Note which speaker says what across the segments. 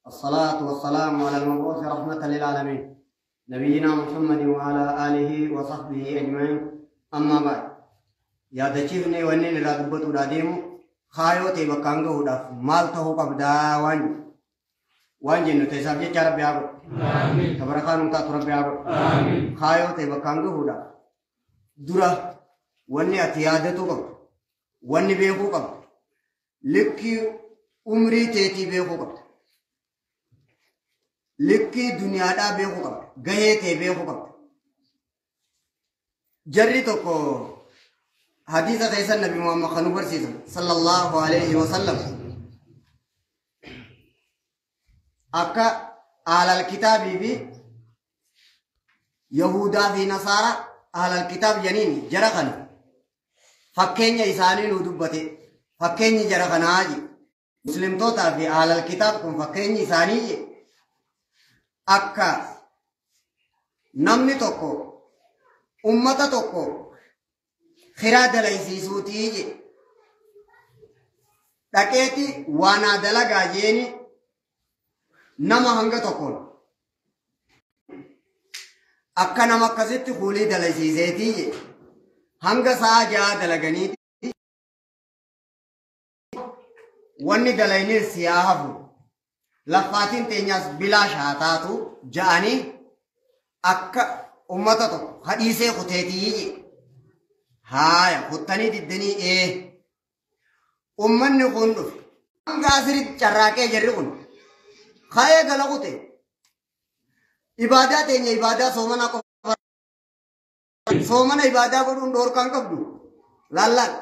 Speaker 1: الصلاة والسلام على المبعوث رحمة للعالمين نبينا محمد وعلى آله وصحبه أجمعين أما بعد yaadachiifne wanni irraa dubbatuudha deemu kaayoo ta'e bakkaan gahuudhaaf maal ta'uu qabdaa waan jedhu waan jennu teessaaf jecha Rabbi haa godhu. Tabarakaan nu taatu Rabbi haa godhu. Kaayoo ta'e bakkaan gahuudhaaf dura wanni ati yaadatuu qabdu, wanni beekuu qabdu, likkii umrii teetii beekuu qabdu, likkii duniyaadhaa beekuu qabdu, gahee tee beekuu qabdu. Jarri tokko hadiisa keessan Nabi Muhammad kan nu barsiisan sallallahu alaihi wasallam akka ahlal kitaabii fi Yahudaa fi Nasaara ahlal kitaab janiin jara kana fakkeenya isaanii nu dubbate, fakkeenyi jara kanaa je muslimtootaa fi ahlal kitaab kun fakkeenyi isaanii je akka namni tokko ummata tokko kiraa dalaysiisuutii je dhaqeeti waanaa dalagaa jeeni nama hanga tokkoon akka nama akkasitti kuulii dalaysiiseetii je hanga sa'a 6 dalaganii wanni dalaynis siyaa hafu laffaatiin teenyaas bilaash haa taatu ja'anii akka ummata tokko hadhiisee kuteetii je haaya kuttanii diddanii ummanni kun dhufe hanga asiritti carraaqee jarri kun ka'ee gala kute ibaadaa teenya ibaadaa soomanaa qofa soomana ibaadaa godhuun dhoorkaan qabdu laallaan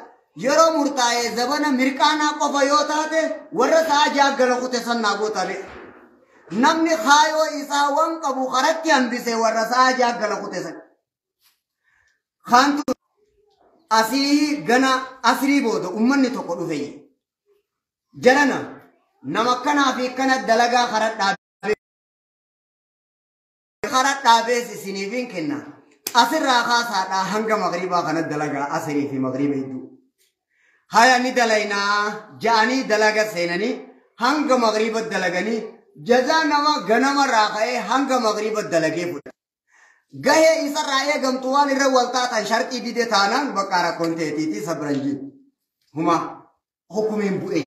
Speaker 1: yeroo murtaa'ee zabana mirqaanaa qofa yoo taate warra sa'a 6 gala kute sannaa goota be namni kaayoo isaa waan qabu karatti hambise warra sa'a 6 gala kute san kaantu asii gana asrii booda ummanni tokko dhufe jalana nama akkanaa fi akkana dalagaa karaa dhaabees isiniif hin kenna asirraa kaasaadhaa hanga magriibaa kana dalagaa asrii fi magriiba hedduu haya ni dalaynaa ja'anii dalaga seenanii hanga magriiba dalaganii jazaa nama ganamarraa ka'ee hanga magriiba dalagee fudha. Gahee isarraa eegamtu waan irra wal taatan sharxii dide taanaan bakka rakkoon teetiiti sabran jiru. Huma hukumiin bu'e.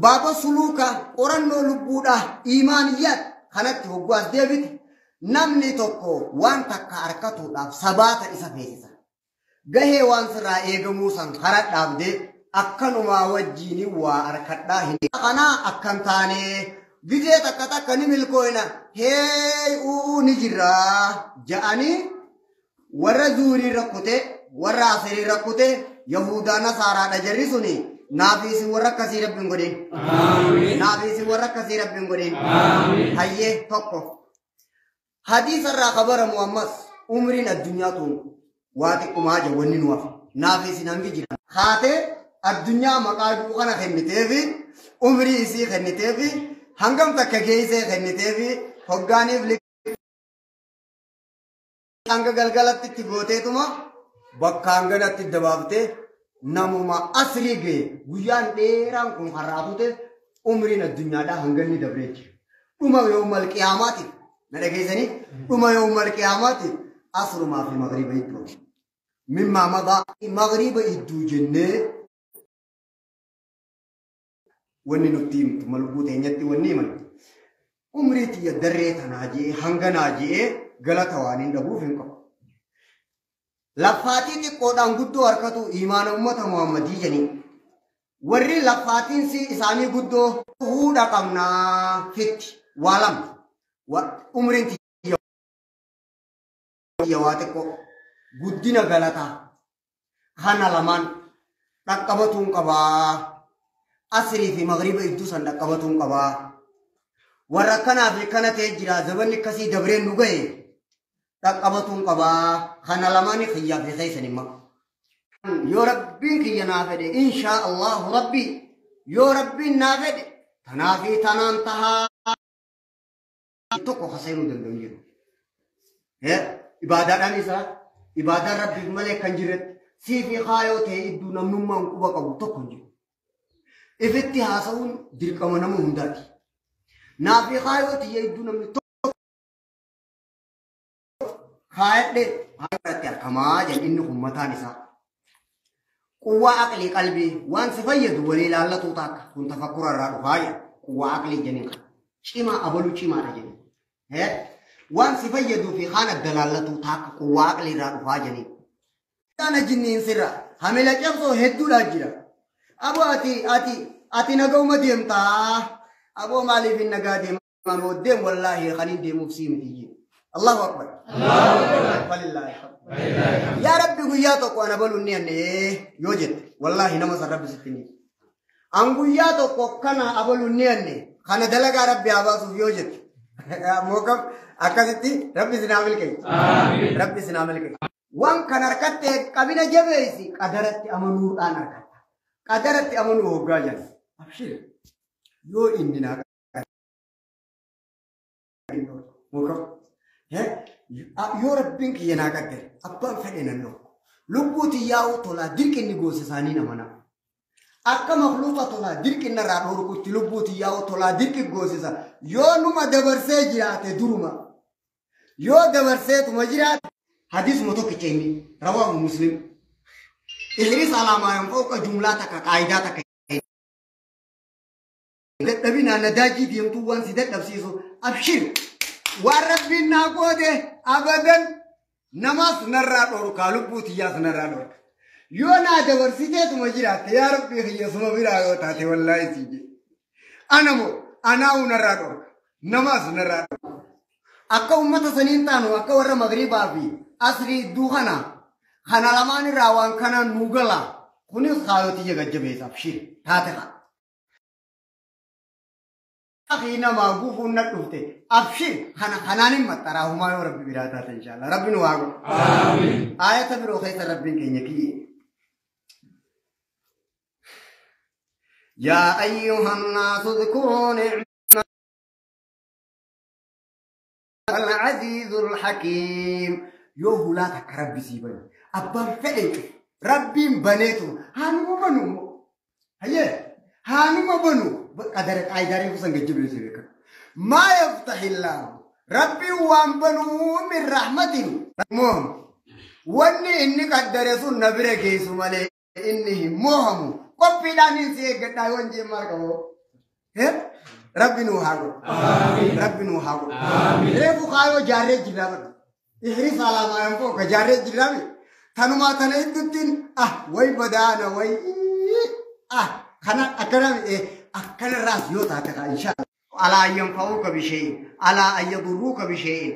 Speaker 1: Baaba suluuka qorannoo lubbuudhaa iimaaniyyaat kanatti hoggaas deebite namni tokko waan takka harkatuudhaaf sabaata isa feesisa. Gahee waan sirraa eegamuu san kara dhaabdee akkanumaa wajjiin waa harkadhaa hin. Kanaa akkan taanee gizee takka takka ni milkooyna hee uu ni jirraa ja'anii warra zuurii rakkute warra asirii rakkute Yahudaa Nasaaraadha jarri suni naafi isin warra akkasii Rabbiin godhin. Naafi isin warra akkasii Rabbiin godhin. Hayyee tokko. Hadiisa irraa kabaramu ammas umriin addunyaa tun waa xiqqumaa jira wanni nu hafe. Naafi isin hangi jira. Haatee addunyaa maqaa du'u kana kenniteefi umrii isii kenniteefi hangam takka geessee kenniteefi hoggaaniif hanga galgalatti itti gooteetuma bakka hanganatti dabaaftee namuma asrii ga'e guyyaan dheeraan kun har'aa kute umriin addunyaadhaa hanganni dabree jira. Dhuma yoomal qiyaamaatiif na dhageessanii dhuma yoomal qiyaamaatiif asrumaa fi magriiba iddoo. Mimmaa madaa magriiba idduu jennee wanni nutti himtu malbuu teenyatti wanni himan. Umrii tiyya darree tanaa je'ee hanganaa je'ee galata waan hin dhabuuf hin qabu. Laffaatii xiqqoodhaan guddoo harkatu imaana uummata Muhammadii jedhanii. Warri laffaatiin isaanii guddoo fuudha qabnaa fitti waa lama. Umriin tiyya waa xiqqoo guddina galataa kana lamaan dhaqqabatuun qabaa. Asrii fi magriiba iddoo san dhaqqabatuun qabaa. Warra akkanaa fi akkana ta'e jira zabanni akkasii dabreen nu ga'e dhaqqabatuun qabaa. Kana lamaan kiyyaa fi keessan himma. Yoo Rabbiin kiyya naa fedhe inshaa Allahu Rabbi yoo Rabbiin naa fedhe tanaa fi tanaan tahaa tokko kaseenuu danda'u jiru. Ibaadaadhaan isaa ibaadaan Rabbiif malee kan jirretti sii fi kaayoo ta'e iddoo namnummaan quba qabu tokko hin jiru. Ifitti haasa'uun dirqama nama hundaati. Naafi kaayoo tiyya hedduu namni tokko kaayadhe irratti argamaa jedhe inni kun mataan isaa. Quwwaa aqlii qalbii waan si fayyadu walii ilaallatu taakka kun tafakkura irraa dhufaa jedha. Quwwaa aqlii jedhanii cimaa abaluu cimaadha jedhanii. Waan si fayyaduu fi kaan adda laallatu taakka quwwaa aqlii irraa dhufaa jedhanii. Kana jinniin sirra hamila cabsoo hedduudhaa jira. Aboo ati nagauma deemtaa. Aboo maaliif hin nagaa deemaa deem wallaahi kan hin deemuuf sii miti jee. Allahu akbar. Walillaahi alhamd. Yaa Rabbi guyyaa tokko ana baluun ni anne yoo jette wallaahi nama san Rabbi sitti ni. An guyyaa tokko kana abaluun ni anne kana dalagaa Rabbi haa baasuuf yoo jette. Mookam akkasitti Rabbi sinaa milkeessu. Rabbi sinaa milkeessu. Waan kan harkatte qabina jabeessi qadaratti amanuudhaan harkatta. Qadaratti amanuu hoggaa jala. Abshir yoo inni naa mookam. Yoo Rabbiin kiyya naa qaddare abbaan fedhe nan dhorku. Lubbuu tiyyaa'uu tolaa dirqinni goosa isaanii nama nama. Akka makluuqa tolaa dirqinna irraa dhorkutti lubbuu tiyyaa'uu tolaa dirqi goosisa. Yoo numa dabarsee jiraate duruma. Yoo dabarseetuma jiraate. Hadiisuma tokkicha inni rawaahu Muslim. Ihris alaa maa yanfa'uka jumlaa takka qaayidaa takka. Dadhabinaa nadaajii deemtuu waan si dadhabsiisu abshir. Waan Rabbiin naa qoode abadan namaas narraa dhorkaa lubbuu tiyyaas narraa dhorka. Yoo naa dabarsiteetuma jiraatte yaa Rabbii kiyya suma biraa yoo taate wallaahi sii jedhe. Ana moo anaa'uu narraa dhorka namaas narraa dhorka. Akka uummata saniin taanu akka warra magriibaa fi asrii idduu kana kana lamaan irraa waan kanaan nuu gala. Kunis kaayoo tiyya gajjabeessa abshir taate haa. Akhi namaa gufuun na dhufte abshir kana kanaan hin maxxaraa humaa yoo Rabbi biraa taate inshallah Rabbi nu haa godhu. Aayata biroo keessa Rabbiin keenya kiyye. Yaa ayyuhan naasu dhkuruu ni'ma al-aziizul hakiim. Yoo hulaa takka Rabbi sii bane abbaan fedhe cufu Rabbiin baneetu haanuma banu immoo. Hayyee haanuma banu qadara qaayidaaree kusan gajjabeessee beekama. Maa yaftahillaahu Rabbiin waan banuu min rahmatin moohamu. Wanni inni qaddare sun na bira geessu malee inni hin moohamu. Qophiidhaan hin si eeggadhaa yoo hin jeen maal qabu? Rabbi nuu haa godhu. Rabbi nuu haa godhu. Reefu kaayoo jaarree jirraa badhu. Ihris alaa maa yanfa'uka jaarree jirraa mi? Tanumaa tana idduttiin ah way badaana way ah kana akkana akkanarraas yoo taate kaa inshallah. Alaa an yanfa'uuka bishee'in alaa an yadurruuka bishee'in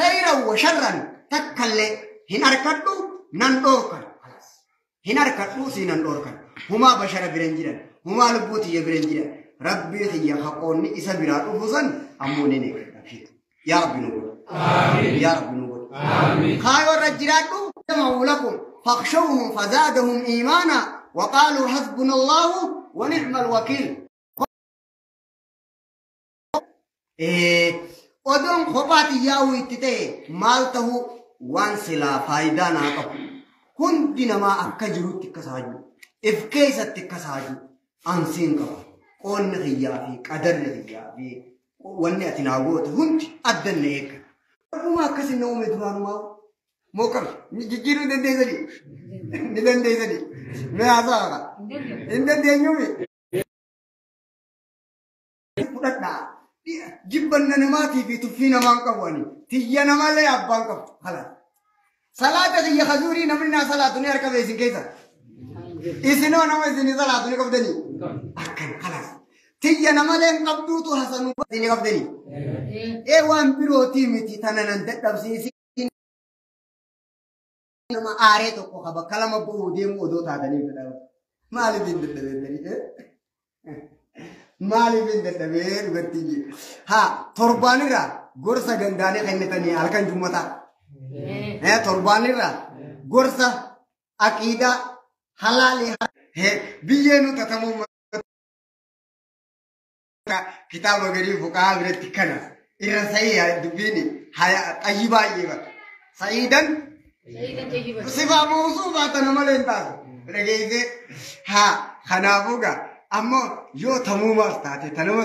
Speaker 1: khayran wa sharran takkallee hin harkadhu nan dhoorkan. Hin harkadhu si nan dhoorkan. Humaa bashara bira hin jiran. Humaa lubbuu tiyya bira hin jiran. Rabbii kiyya haqoonni isa biraa dhufu san ammoo ni eeggadha. Yaa Rabbi nu godhu. Yaa Rabbi nu godhu. Kaayoo irra jiraadhu. Jama'u lakum fakhshawhum fazaadahum iimaana wa qaaluu hasbuna Allahu wa ni'mal wakiil. Odoon kophaa xiyyaa'uu itti ta'e maal ta'uu waan silaa faayidaa naa qabu. Hundi namaa akka jirutti akka saaju. If keessatti akka saaju. Ansiin qaba. Qoonni kiyyaa fi qadarri kiyyaa fi wanni ati naa goote hundi adda na eegga. Rabbuma akkasin na uume duraanumaa. Moo kam jijjiiruu hin dandeessanii? Ni dandeessanii? Mee haasaa hin dandeenyuumi? Fudhadhaa. Jibbanna namaatii fi tuffii namaan qabu ani. Tiyya namallee abbaan qabu. Kalaas. Salaata kiyya kazuurii namni naa salaatu ni harka isin keessa. Isinoo nama isinii salaatu ni qabdanii? Akkan kalaas. Tiyya namalee hin qabduutu hasanuu ni qabdanii? Ee waan birootii miti tana nan dadhabsiisi. Nama aaree tokko ka bakka lama bu'uu deemu odoo taatanii fedha. Maaliif hin dadhabeettanii? Maaliif hin dadhabee dhugattii jee? Haa torbaanirraa gorsa gandaanii kennitanii halkan jummataa. Torbaanirraa gorsa aqiidaa halaalii biyyee nu tatamuu kitaaba garii fuqaa biratti kana irra sa'ii dubbiin xayyi baay'ee bakka. Sa'iidan sifaa mawsuufaa tana malee hin taatu. Dhageessee haa kanaafuu gaa ammoo yoo tamuumaas taate tanuma.